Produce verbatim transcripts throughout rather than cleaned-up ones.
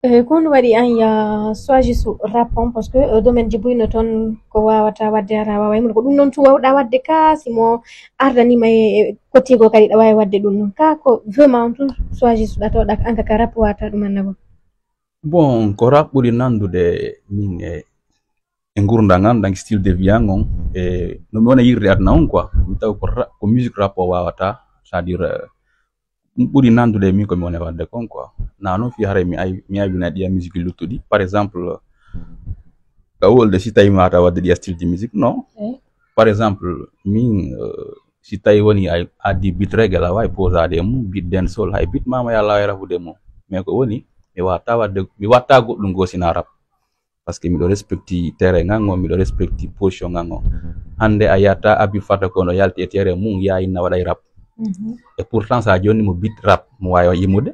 Eh, ko honɗun waɗi an ya choisi su rap on? Parce que, eh, domaine ji buy no ton ko wawata wadde ara wawa e mun. Ko ɗun non tun wawɗa wadde ka si mo ardanima e, e kottigo kadi ɗa wawi wadde ɗun non. Ka ko vraiment on tun choisi su ɗa tawɗa an ka, ka rap wata ɗum annabo. Bon, ko rap ɓuri nandude min e, e ngurdam an, donc style de vie an on, e no mi wona yirde aduna on quoi. Mi taw ko ra-, ko musique rap o wawata, c'est-à-dire, euh, ɗum ɓuri nandude e min ko mi woni wadde kon quoi. Na non fi haray mi ay-, mi aybina ɗiya musique luttuɗi. Par exemple, ka wolde si tawi mi wata wadde ɗiya style de musique, non. Eh. Par exemple, min, euh, si tawi woni ay addi beat reggae la way posade e mum, beat dancehall, hay beat mama ya la way rafude mum. Mais ko woni, mi wata wadde, mi watta goɗɗum goo sina rap. Parce que miɗo respecti terrain ngan on, miɗo respecti position ngan on. Hande a yata Abi Fata ko no yalti e terrain mum, ya inna waɗay rap. Mhm. Et pourtant sa jonni mo beat rap, mo wawi yimude,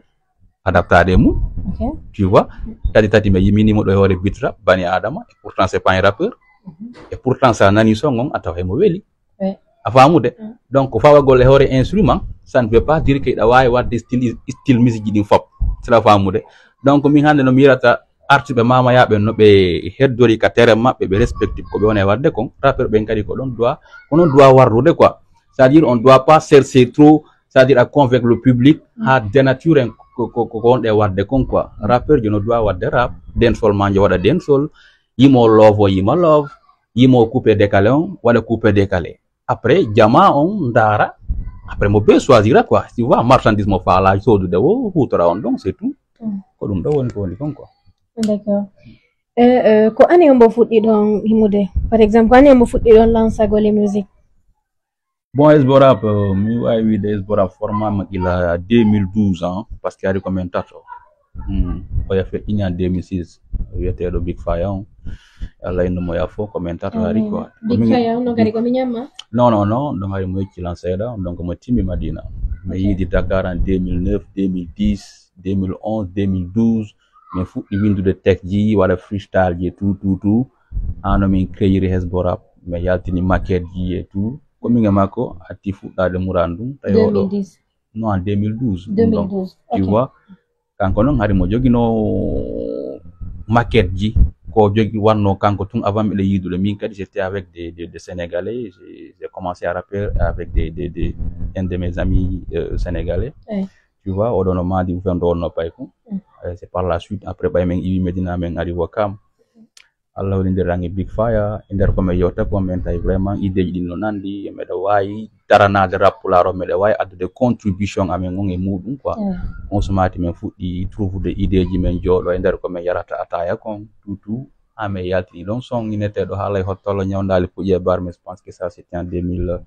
adaptade e mum. Ok. Tu vois? Tati tati mi yimini mo ɗo e hoore beat rap, bani Adama. Et pourtant c'est pas un rappeur. Mhm. Et pourtant sa nani son on, a tawa mo weli. Ouais. A famude? Mm. Donc, fawagol e hoore instrument, ça ne veut pas dire que ɗa wawi wadde style, style musique ɗin fop. C'est la famude. Donc, min hande no mi yirata artiɓe mamayaɓe no ɓe heddori ka tere maɓɓe, ɓe respecti ko ɓe woni e wadde kon. Rappeur ɓen kadi ko ɗon doit, ko non doit warrude quoi. C'est-à-dire, on doit pas chercher trop, c'est-à-dire à convaincre le public, ha dénaturer ko, ko, ko, ko on ɗe wadde kon quoi. Rappeur je no doit wadde rap, dancehall ma je waɗa dancehall, yimo love o yima love, yimo coupé décalé on, waɗa coupé décalé. Après, jama on ndaara, après mo be choisira quoi. Tu vois, marchandise mo faala sodude o, hutora on donc, c'est tout. Mm. Ko ɗum ɗo woni ko woni kon quoi. D'accord. Eh, eh, ko année on mbo fuɗɗi ɗon himude? Par exemple, ko année on mbo fuɗɗi ɗon lansagol e musique? Bon, Hezbo Rap, euh, mi wawi wiide Hezbo Rap formama ila deux mille douze ans, parce que ari ko men tato. Hmm. Oya feƴƴini en deux mille six, wiyeteɗo Big Fire on. Allah innu mo yafo, ko men tato ari quoi. Ko Big min- Fire on, non kadi ko mi ñamma? Non, non, non, donc ari mo yecci lan seeɗa, donc mo timmi Madina. Mi yiidi Dakar en deux mille neuf, deux mille dix, deux mille onze, deux mille douze. Min fuɗɗi windude texte ji, waɗa freestyle ji, tout, tout, tout. Hano min créiri Hezbo Rap, min yaltini maquette ji et tout. Ko min e makko hatti fuɗɗade muradu ndun. Tawi oɗo deux mille dix. Non, en deux mille douze. Deux mille douze, Tu ok. Vois? Kanko non hari mo jogino maquette ji, ko jogi wanno kanko tun avant miɗo yiidude. Min kadi, c'était avec des, des, des Sénégalais. J'ai, j'ai commencé à rapper avec des, des, des, un de mes amis, euh, sénégalais. Eh. Tu vois, oɗo no Madi Oufendo, on no Paykou. Mm. Euh, c'est par la suite, après, ɓay men iwi Medina, men ari Wakam. Allah woni nder rangi Big Fire, e nder ko men yewta ko men tawi vraiment ideeji ɗin no nandi, e meɗa wawi daranade rap pulaar o, meɗa wawi addude contribution amen on e muɗum quoi. Eh. On sumati men fuɗɗi trouvude ideeji men jooɗo e nder ko men yarata ataya kon, tout, tout. Ha men yaltini ɗon son ineteɗo haalay hottolo ñawdali puƴe bar, mais je pense que ça c'était en deux mille,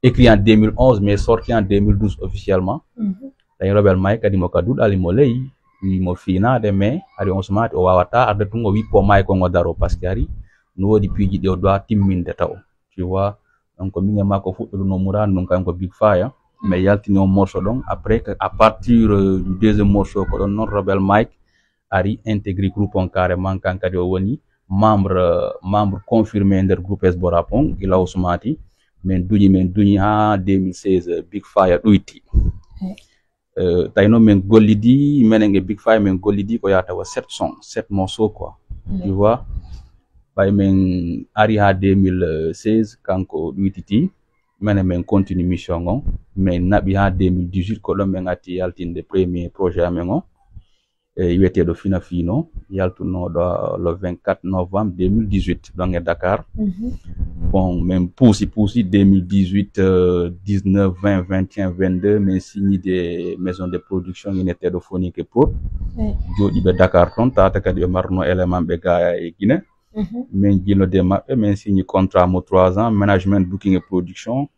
écrit en deux mille onze, mais sorti en deux mille douze officiellement. Mhm. Tawi Robel May kadi mo ka duɗal mo ley, wi mo fiinaade, mais hari on sumati o wawata arde tun o wippo May kon o daro, parce que hari no woodi piiji ɗi o doit timminde taw. Tu vois? Donc, min e makko fuɗɗude no muradu ɗum kanko Big Fire. Mais yaltini on morceau ɗon. Après, que à partir, euh, du deuxième morceau, ko ɗon non Robel Mike ari intégri groupe on carrément, kan kadi o woni membre, euh, membre confirmé nder groupe Hezbo Rap on, ila o sumati. Min duñi, min duñi ha deux mille seize, euh, Big Fire ɗoyti. Eh, tawi noon min gollidi, menen e Big Fire min gollidi ko yahata wa sept sons, sept morceaux quoi. Tu vois? Ɓay min ari ha deux mille seize, kanko ɗoytiti, menen min continue mission on. Min naɓi ha deux mille dix-huit, ko ɗon min atti yaltinde premier projet amen on. E wiyeteeɗo Fina Fino, yaltunooɗo le vingt-quatre novembre deux mille dix-huit, ɗon e Dakar. Bon, min puusi, puusi deux mille dix-huit, euh, dix-neuf, vingt, vingt et un, vingt-deux, min signi des maisons de production, wiyeteeɗo Fonike Prod. Jooɗiiɓe Dakar ton, tata kadi ɓe marno élément ɓe ga e Guinée. Min jilnode maɓɓe, min signi contrat mo trois ans, management, booking et production.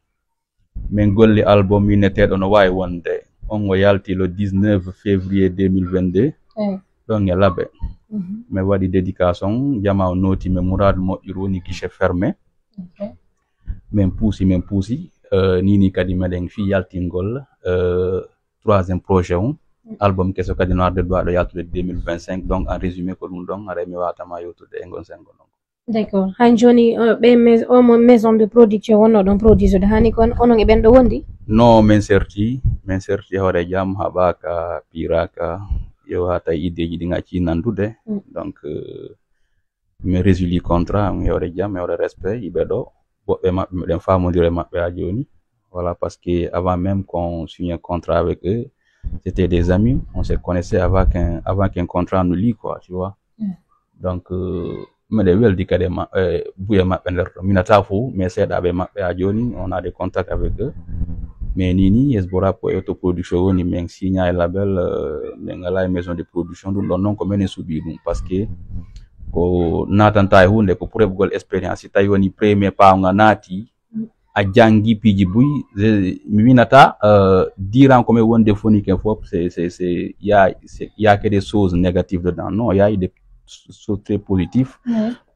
Min golli album wiyeteeɗo No Waawi Wonde. On o yalti le dix-neuf février deux mille vingt-deux. Ɗon e Labe. Min waɗi dédicace on, jamaa on nooti, min muraadu moƴƴuru woni guichet fermé. Min puusi, min puusi. Euh, nii nii kadi meɗen fii yaltingol, euh, troisième projet on. Album keso kadi no arde duwaaɗo yaltude deux mille vingt-cinq. Donc, en résumé, ko ɗum ɗon, haray mi waawata ma yewtude e ngon sengo non. D'accord. Han jooni, uh, ɓe mais-, o mo maison de production wonno ɗon produisude, hani kon onon e ɓen ɗo wondi? No, min serti, min serti hoore jam, haɓaaka, piiraaka, yo haa tawi iddeeji ɗin accii nandude. Donc, euh, mi résilier contrat am, hewre jam, hewre respect, yiɓe ɗo. Woɓɓe maɓɓe, miɗen faamondira e maɓɓe haa jooni. Voilà, parce que avant même qu'on signe un contrat avec eux, c'était des amis. On se connaissait avant qu'un, avant qu'un contrat nous lie, quoi, tu vois. Donc, euh, miɗen weldi kadi e ma-, eh, buy e maɓɓe nder ɗo. Minata fof, mais seeɗaaɓe maɓɓe haa jooni, on a des contacts avec eux. Mais nii nii, Hesbora ko e autoproduction woni, min signa e label, euh, min alaa e maison de production. Ɗum ɗon noon ko minen suɓii ɗum, parce que ko naatanta e huunde, ko pour heɓugol expérience. Si tawi woni premier pas nga naati, a janngi piiji buy, je, mi winata, euh, diran ko mi wonde fonique fof, c'est, c'est, c'est, il y a, c'est, il y a que des choses négatives dedans. Non, il y a des choses très positives.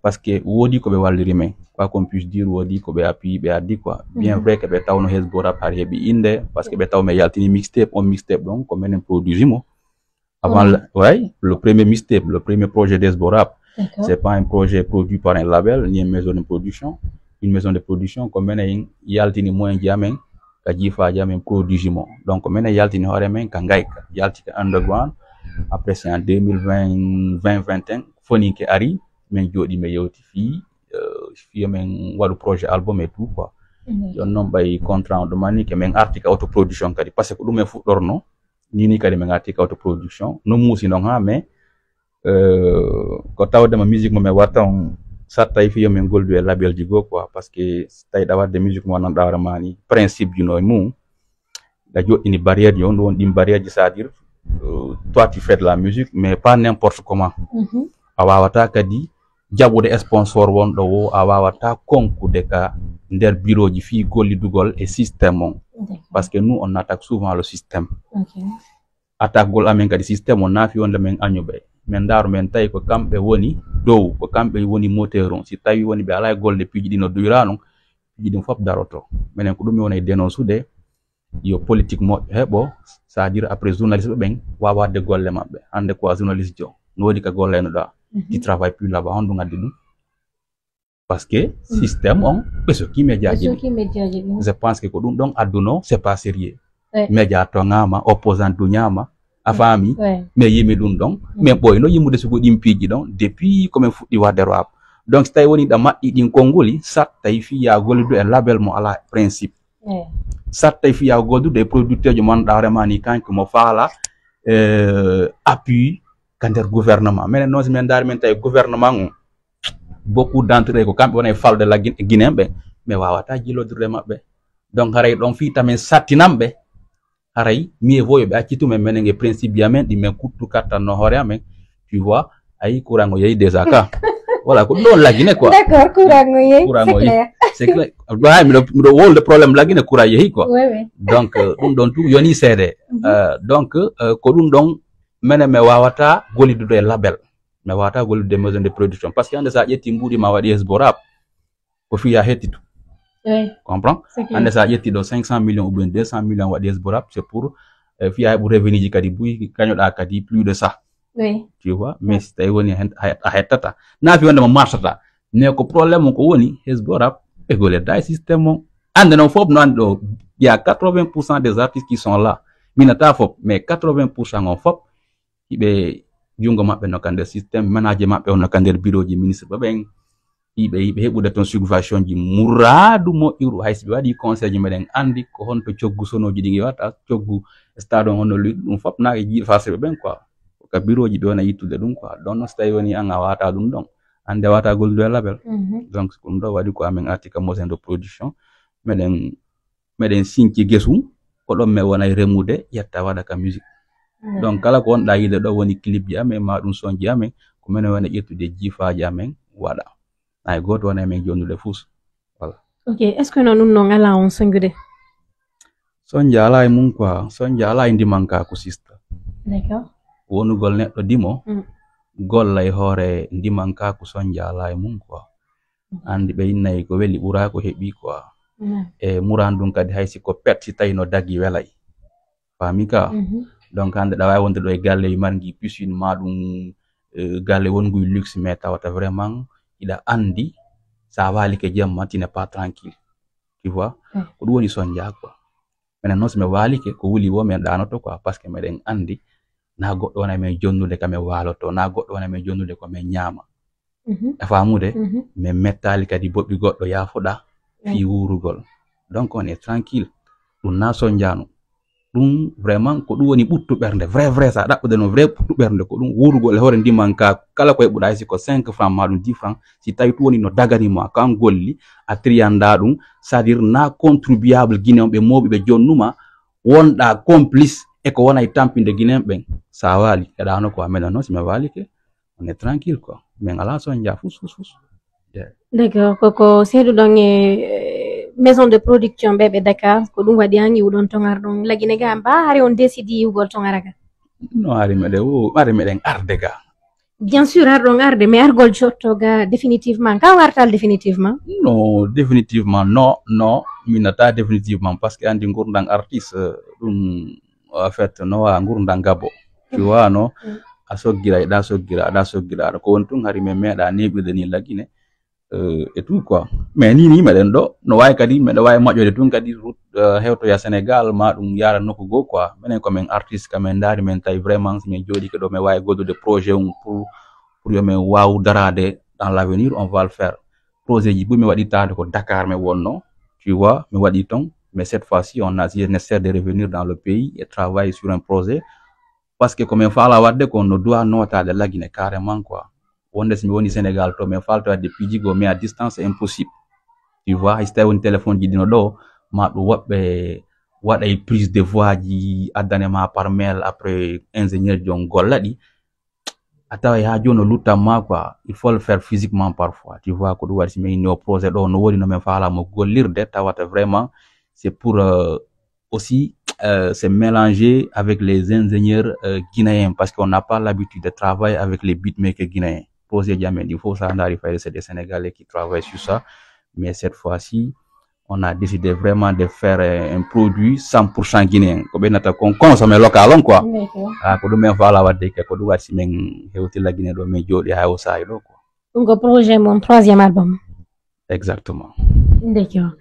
Parce que woodi ko ɓe walliri men. Quoi qu'on puisse dire, woodi ko ɓe appuie, ɓe addi quoi. Bien vrai que ɓe tawno Hesbora par heɓi innde, parce que ɓe taw men yaltini mixtape, on mixtape ɗon, ko menen produit mo. Avant le, ouais, le premier mixtape, le premier projet d'Hesbora, c'est pas un projet produit par un label, ni une maison de production. Une maison de production, ko menen yaltini moyen ji amen, ka jiifaaji amen, produit mo. Donc, menen yaltini hoore men, ka ngayka, yalti ka underground. Après, c'est en deux mille vingt, vingt vingt et un, Foninke ari, min jooɗi, min yewti fii, euh, fii yo min waɗu projet album et tout, quoi. Jooni non ɓay contrat on ɗum ani ke min arti ka autoproduction kadi, parce que ko ɗum en fuɗɗorno. Nii nii kadi min arti ka autoproduction. No muusi non haa, mais, euh, ko tawde ma musique mo min watta on, sattay fii yo min goldu e label ji goo, quoi, parce que si tawi ɗa waɗde musique mo nan ɗawre ma ni, principe ji no e mum, ɗa joɗɗini barrière ji, on ɗon ɗin barrière ji, c'est-à-dire, euh, toi tu fais de la musique, mais pas n'importe comment. A waawataa kadi jaɓude sponsor wonɗo wo, a waawataa konkude ka nder birooji fii gollidugol e système on. Parce que nous, on attaque souvent le système. Attaque gol amen kadi système on naafi wonde men añuɓe. Men ndaaru men tawi ko kamɓe woni dow, ko kamɓe woni moteur on. Si tawi woni ɓe alaa e golle piiji ɗi no duyra non, piiji ɗin fof daroto. Menen ko ɗum mi wona e dénoncude, yo politique moƴƴo heɓo, c'est-à-dire après journaliste ɓe ɓen waawa waɗde golle maɓɓe. Hannde ko a journaliste jo, no woodi ka gollaynoɗaa, tu travailles plus là-bas, honɗum addi ɗum? Parce que système on, ɓe sokki médiaji ɗin. Je pense que ko ɗum ɗon adduno, c'est pas sérieux. Média toŋaama, opposant duñaama, a faami? Mais yimi ɗum ɗon, mais ɓooyno yimude sugu ɗin piiji ɗon, depuis ko min fuɗɗi waɗde rap. Donc, si tawi woni ɗa maɓɓi ɗin konnguli, sattay fii yaa gollidu e label mo alaa principe. Sattay fii yaa gollidu e producteur jo mo annduɗaa hoore ma ni kanko mo faala, euh, appui ka nder gouvernement. Menen non, si min ndaari min tawi gouvernement on, beaucoup d'entre eux ko kamɓe woni e falde la Guin-, Guinéen ɓe, mais waawataa jillodirde maɓɓe. Donc, haray ɗon fii tamen sattinan ɓe, haray mieux vaut yo ɓe accitu men, menen e principe ji amen, ɗi men kuttu kattanno hoore amen, tu vois, ayi, courant o yehi déjà ka. Voilà, ko ɗon la Guinée, quoi. D'accord, courant o yehi, courant o yehi. C'est clair. Hay, miɗo, miɗo wolde problème la Guinée, courant yehi, quoi. Donc, euh, ɗum ɗon tun yoni seede. Euh, donc, euh, ko ɗum ɗon, menen mi waawataa gollidude e label. Mi waawataa gollude maison de production. Parce que hannde, so a ƴetti mbuuɗi ma waɗi Hesbora, ko fii yaa hettitu. Comprends? Hannde, so a ƴetti ɗo cinq cent millions ou bien deux cent millions waɗi Hesbora, c'est pour, euh, fii yaa heɓu revenu ji kadi buy, kañoɗaa kadi plus de ça. Tu vois? Mais si tawi woni hen, a, a hettata. Naafi wonde mo marchata. Mais ko problème on ko woni, Hesbora, ɓe gollirta e système on. Hannde non fof no anndi ɗo, il y a quatre-vingts pour cent des artistes qui sont là. Minata fof, mais quatre-vingts pour cent on fof, hiɓe junngo maɓɓe no ka nder système, ménage maɓɓe on no ka nder birooji ministre ɓe ɓen, hiɓe, hiɓe heɓude toon subvention ji muraadu moƴƴuru, hay si ɓe waɗii conseil ji, meɗen anndi ko honto coggu sonooji ɗi ngiwata, coggu stade on honno luy, ɗum fof naaki jiiɗi farse ɓe ɓen quoi. Ko ka birooji ɓe wona yittude ɗum quoi. Donc non, so tawi woni an a waata ɗum ɗon, annde waata gollude e label. Donc ko ɗum ɗo waɗi ko amen arti ka maison de production, meɗen meɗen sinci gesu, ko ɗon men wona e remude, ƴetta waɗa ka musique. Donc, kala ko wonɗaa yiɗde ɗo woni clip ji amen, maa ɗum son ji amen, ko menen wona ƴettude jiifaaji amen, waɗa. Hay gooto wona e men jonnude fus. Voilà. Ok, est-ce que non, ɗum non alaa on sonjude? Sonja alaa e mum quoi, sonja alaa e ndimankaaku sista. D'accord. Wonugol neɗɗo dimo, golla e hoore ndimankaaku sonja alaa e mum quoi. Anndi ɓe innay ko weli ɓuraa ko heɓi quoi. E muraan ɗum kadi hay si ko pet si tawi no dagi welay. Faami ka? Donc hannde ɗa waawi wonde ɗo e galle marngi piscine ma ɗum, eh, galle wonngu luxe mais tawata vraiment iɗa anndi sa waalike jemma tu n'es pas tranquille. Tu vois? Ko ɗum woni sonja quoi. Menen non si mi waalike ko wuli wo men ɗaanoto quoi parce que meɗen anndi Na goɗɗo wona men jonnude ka men waaloto, na goɗɗo wona men jonnude ko men ñaama. A faamude? Men mettaali kadi boɓɓi goɗɗo yaafoɗa fii wuurugol. Donc on est tranquille. Ɗum na sonjaanu. Ɗum vraiment ko ɗum woni ɓuttu ɓernde. Vrai, vrai, sa ɗaɓɓude no vrai ɓuttu ɓernde. Ko ɗum wuurugol e hoore ndiman ka kala ko heɓuɗa, hay si ko cinq francs ma ɗum dix francs. Si tawi ɗum woni no dagani ma, kan golli, a triyanda ɗum. C'est-à-dire na contribuable Guinéen ɓe mooɓi ɓe jonnuma, wonɗa complice e ko wona e tampinde Guinéen ɓen. Sa waali, eɗano ko a menen non, si mi waalike, on est tranquille quoi. Men ala sonja fus, fus, fus. Yeah. D'accord, koko seeɗu ɗon e eh, maison de production ɓe ɓe Dakar, ko ɗum waɗi an iwɗon ton arɗon Lagine ga, mba hari on décidi iwgol ton ara ga? No ari meɗen wo, ari meɗen arde ga. Bien sûr, arɗon arde, mais argol jotto ga définitivement, ka wartal définitivement? No, définitivement, non, non, mi nata définitivement, parce que andi ngurdan artiste, euh, ɗum, en fait, no wa ngurdan gabo. Tu vois, no? A soggira, ɗa soggira, ɗa soggira, ko woni tun hari men meɗa neɓirde ni Lagine, euh, et tout quoi. Mais ni, ni meɗen ɗo, no wawi kadi, meɗa wawi moƴƴode tun kadi, route, euh, hewtoya Sénégal, ma ɗum yara nokku goo quoi. Menen ko men artiste, ka men ndaari, men tawi vraiment, si men jooɗike ɗo, men wawi goddude projet on pour, pour yo men waw darade dans l'avenir, on va le faire. Projet ji buy mi waɗi taade ko Dakar mi wonno, tu vois, mi waɗi ton, mais cette fois-ci, on a, je essaie de revenir dans le pays et travailler sur un projet, parce que ko min faala waɗde ko no doit nootaade Lagine carrément quoi. Wonde si mi woni Sénégal to, min faalta waɗde piiji goo, mais à distance c'est impossible, tu vois. Hay si tawi woni téléphone ji ɗino ɗo, ma ɗum woɓɓe waɗay prise de voix ji, addane ma par mail, après ingénieur ji on golla ɗi, a taway haa jooni o luttan ma quoi. Il faut le faire physiquement parfois, tu vois. Ko ɗum waɗi si min inni o projet ɗo no woni no min faala mo gollirde, tawata vraiment c'est pour, euh, aussi, euh, se mélanger avec les ingénieurs, euh, guinéens, parce qu'on n'a pas l'habitude de travailler avec les beatmakers guinéens. Projet ji amen ɗi fof, sa ndaari fayde, c'est des Sénégalais qui travaillent sur ça, mais cette fois-ci on a décidé vraiment de faire, euh, un produit cent pour cent guinéen. Ko ɓe nata kon consommer local on quoi. Ah, ko ɗum en faala waɗde ke, ko ɗum waɗi si min hewti Lagine ɗo, min jooɗi haa o saa'i ɗo quoi. Ɗum ko projet mon troisième album. Exactement. D'accord.